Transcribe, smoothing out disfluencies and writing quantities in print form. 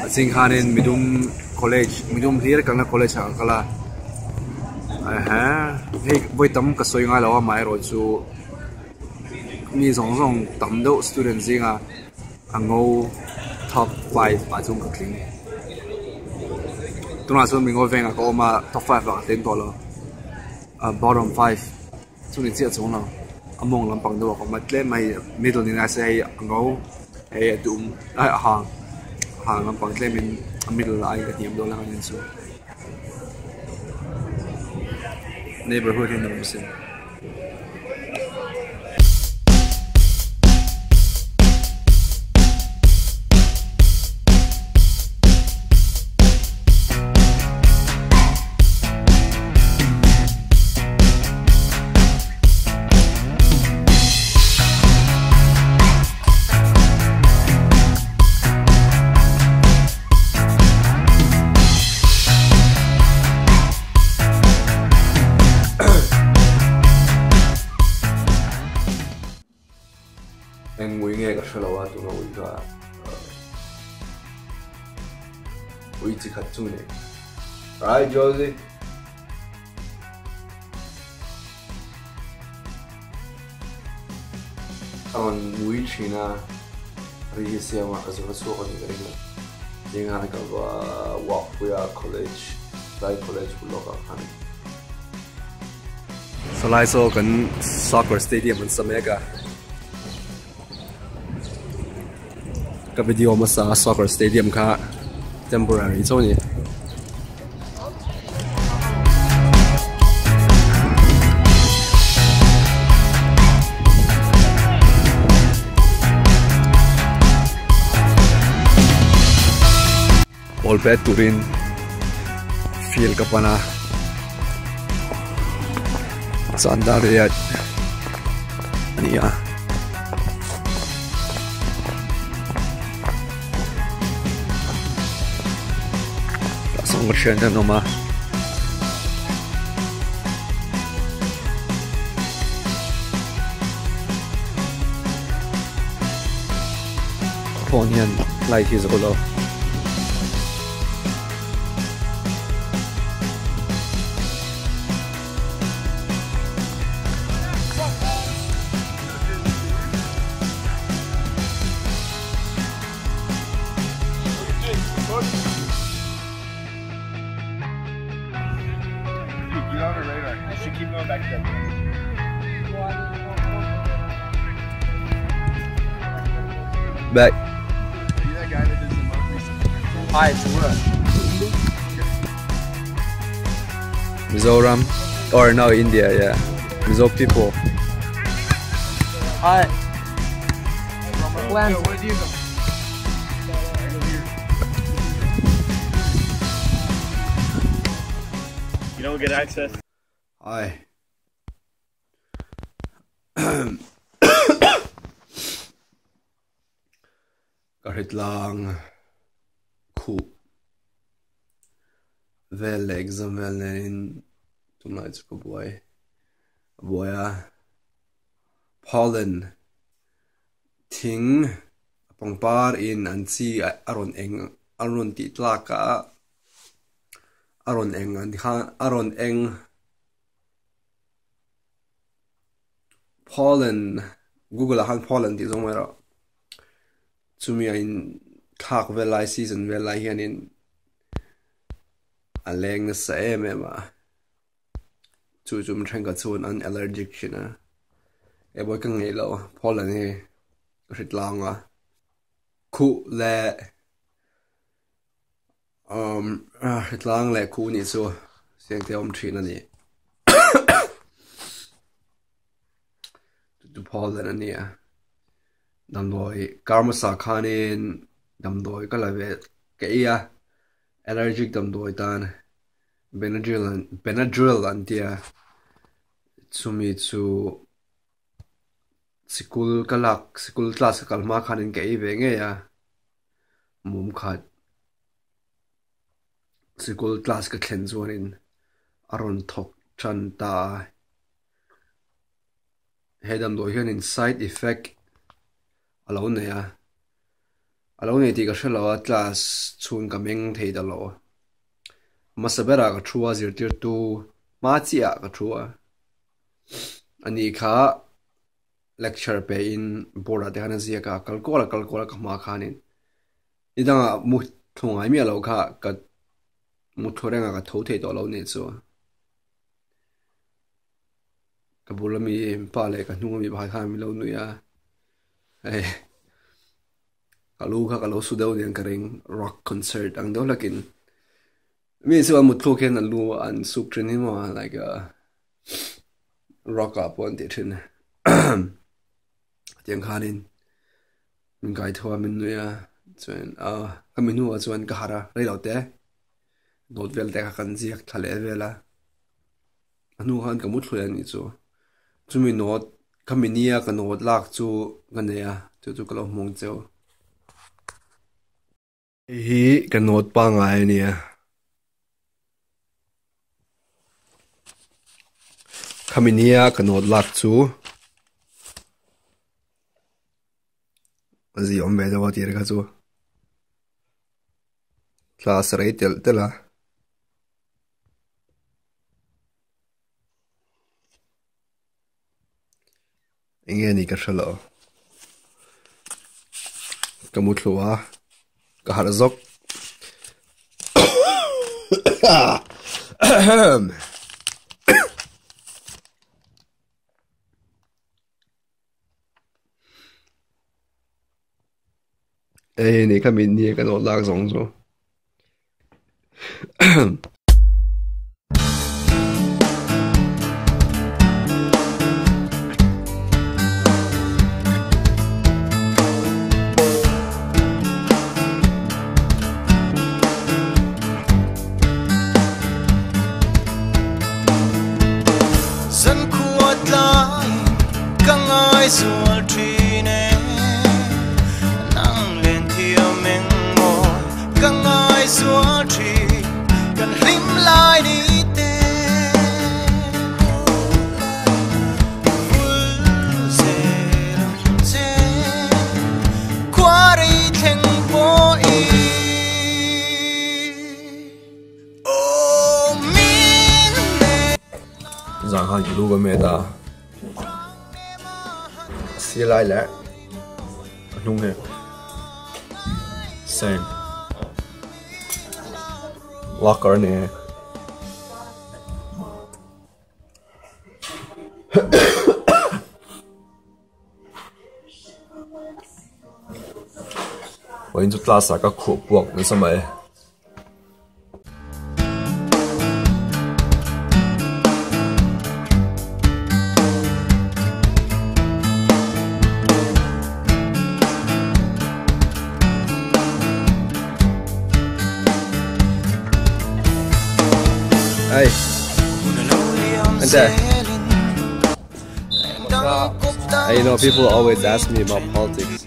A ching khanin midum college midum hlir kalna college ah ka kal a ehe hei vawi tam ka sawi ngai lo a amaherawhchu mi zawng zawng tam deuh student zinga a ngo top 5 ah chuan ka tling tunah chuan mingo vengah ka awm a top 5 ah ka tling tawh lo a bottom 5 chu ni chiah chuang lo a mawng lampang deuh ah ka awm a tlem a hei middle ni nai se hei a ngo hei a dum a hang a hang lampang tlem in a middle ah aiin ka hniam dawn a chu neighbourhood hi nuam sin. Eng ui nge ka hre lo a tuna ui kha ui chi khat chu ni. Right Josie. A rawn ngui thin a, ri hi siam a, a zir chhuak a nih ka ring a. Zingah ka va walk pui a college, tlai college bul lawkah khan. Sawlai saw kan soccer stadium an sa mek a, ka video hmasa soccer stadium kha temporary chauh a ni. Ball pet turin field ka pan a chuan dar riat a ni a. Tah sawn ka thian te an awm a. Phone hian light hi zo lo. Back. Hi, it's Laura. Mizoram or no India, yeah. Mizo people. Hi. Where do you go? You don't get access. Hi. Ka hritlang khuh vel leh exam vel nen tunlai chu ka buai a buai a pollen thing a pangpar in an chi a rawn eng a rawn tih tlak a a rawn eng an khan a rawn eng. Pollen Google ah khan pollen tih zawng mai rawh chumi a in thlak vel lai season vel lai hianin a leng nasa em em a chu chu mi thenkhat chuan an allergic thin a emaw ka ngeih loh pollen hi ka hre tlang a khuh leh umm hre tlang leh khuh nih chu siang te a awm thin a ni chu pollen a ni a damdawi kar hmasa khanin damdawi ka la ve ka ei a allergic damdawi tan benadryl benadryl an tia chumi chu sikul ka lak sikul class ka kal hma khanin ka ei ve ngei a mum khat sikul class ka thlen chuanin a rawn thawk tan ta a he damdawi hianin side effect a lo nei a. A lo nei tih ka hre lo a, class chhung ka meng thei ta lo. Hmasa berah ka thu a, zirtirtu hma chiahah ka thu a. Ani kha lecture pe in board ah te khan a ziak a, kal kual a kal kual a ka hma khanin nidangah mu thlu ngai miah lo kha ka mu thlu reng a ka tho thei tawh lo nih chu. Ka bul ami pa leh ka hnung ami pakhat khan min lo nuih a hei ka lu kha ka lo su deuh aniang ka ring rock concert ang deuh hlakin mi chu an mutthluk hian an lu an suk thin hi maw like a rock ah pawh an tih thin tiang khanin min kai tho a min nuih a chuan ah ka mi hnuah chuan ka harh a reilo te dawt vel te kha kan ziak thla leh vel a. A hnu khan ka mu thluai a nih chu. Chumi note khami nia ka note lak chu ka nei a, chu chu ka lo hmung cheu. Hei hi ka note pangngai a nia. Khami nia ka note lak chu a zi awm ve deuh a tir kha chu. Class rei telh telh a. Eng nge ni ka hre lo ka mu thlu a ka harh zawk hei ni kha mi ni ka nawh lak zawng chu. Zan khan ka lu ka met a a lai leh a hnung hi same locker a ni e. Vawiin chu class ah ka khuh puak nasa mai. Hey. And Hey, you know, people always ask me about politics.